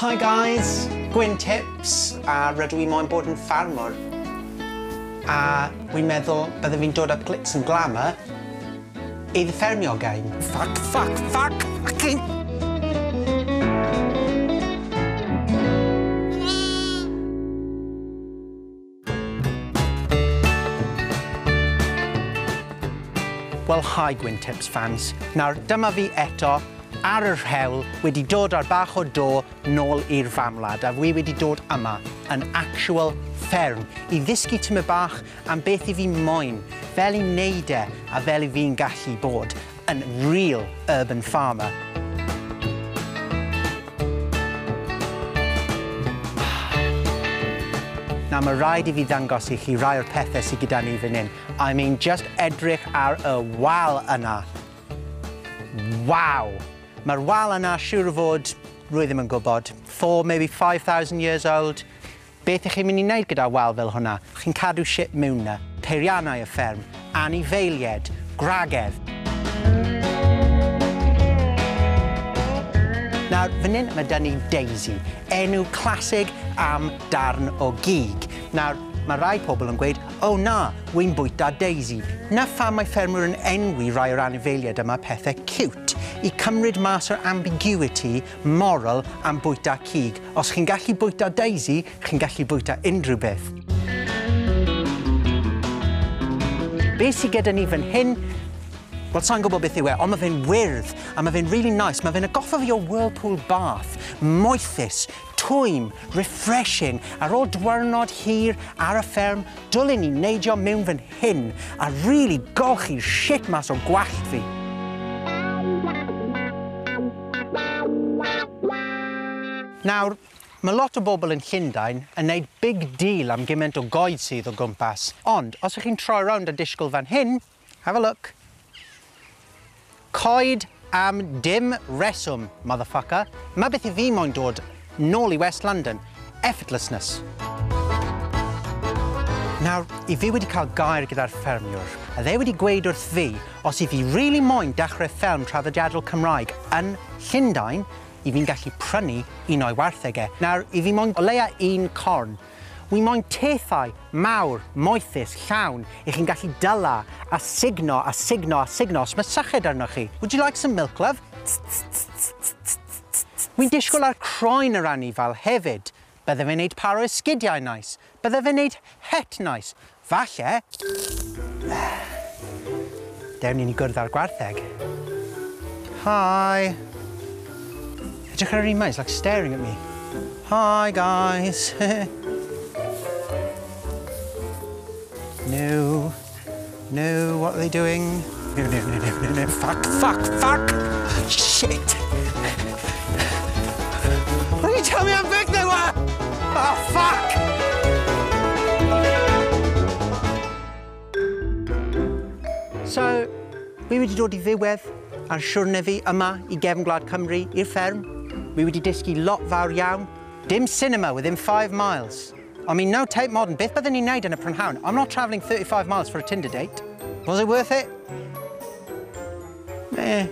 Hi guys, Gwyn Tips, a rydw i moyn bod yn ffarmwr. A wi'n meddwl bydde fi'n dod â glitz and glamour i the ffermio game. Fuck, fuck, fuck, fucking... Wel, hi Gwyn Tips fans. Nawr, dyma fi eto ar yr hewl wedi dod ar bach o do nôl i'r famwlad, a fi wedi dod yma yn actual fferm i ddysgu tymed bach am beth i fi moyn, fel i wneud e a fel i fi'n gallu bod yn real urban farmer. Nawr, mae rhaid i fi ddangos i chi rai o'r pethau sydd gyda ni fan hyn. I mean, just edrych ar y wal yna. Waw! Mae'r wal yna siŵr o fod, rwy ddim yn gwybod, 4, maybe 5,000 years old. Beth ych chi'n mynd i wneud gyda wal fel hwnna? Chi'n cadw shit mewn na. Peiriannau y fferm, anifeiliaid, gwragedd. Nawr, fan hyn mae 'da ni Daisy, enw clasig am darn o gig. Nawr, mae rai pobl yn gweud, o na, wy'n bwyta Daisy. Na pham mae ffermwyr yn enwi rai o'r anifeiliaid yma pethau cute, i cymryd mas o'r ambiguity moral am bwyta cig. Os chi'n gallu bwyta Daisy, chi'n gallu bwyta unrhyw beth. Be sydd gyda ni fan hyn? Wel, sa'n gwybod beth yw e, ond mae fe'n wyrdd, a mae fe'n really nice. Mae fe'n atgoffa fi o whirlpool bath, moethus, twym, refreshing. Ar ôl diwrnod hir ar y fferm, dylwn ni neidio mewn fan hyn a really golchi'r shit mas o gwallt fi. Nawr, mae lot o bobl yn Llundain yn neud big deal am gymaint o goed sydd o gwmpas. Ond, os ych chi'n troi rownd a disgwyl fan hyn, have a look. Coed am dim reswm, motherfucker. Mae beth i fi moyn dod nôl i West London. Effortlessness. Nawr, i fi wedi cael gair gyda'r ffermiwr, a dde wedi gweud wrth fi, os i fi really moyn dechrau fferm traddodiadol Cymraeg yn Llundain, i fi'n gallu prynu un o'i wartheg e. Nawr, i fi moyn o leia un corn. Wi moyn tethau mawr, moethus, llawn, i chi'n gallu dyla a sugno a sugno a sugno os mae syched arnoch chi. Would you like some milk, love? Wi'n disgwyl ar croen yr anifal hefyd. Bydde fe'n neud par o esgidiau nice. Bydde fe'n neud het nice. Falle... Dewn ni'n i gwrdd ar gwartheg. Hi. Edrych ar yr un 'ma, he's like staring at me. Hi, guys. No. No, what are they doing? No, no, no, no, no, no. Fuck, fuck, fuck! Shit! Why did you tell me how big they were? Oh, fuck! So, wi wedi dod i ddiwedd ar siwrne fi yma i gefn gwlad Cymru, i'r fferm. Wi wedi dysgu lot fawr iawn. Dim cinema within 5 miles. I mean, no Tate Modern. Beth byddwn ni'n neud yn y prynhawn? I'm not travelling 35 miles for a Tinder date. Was it worth it? Eh.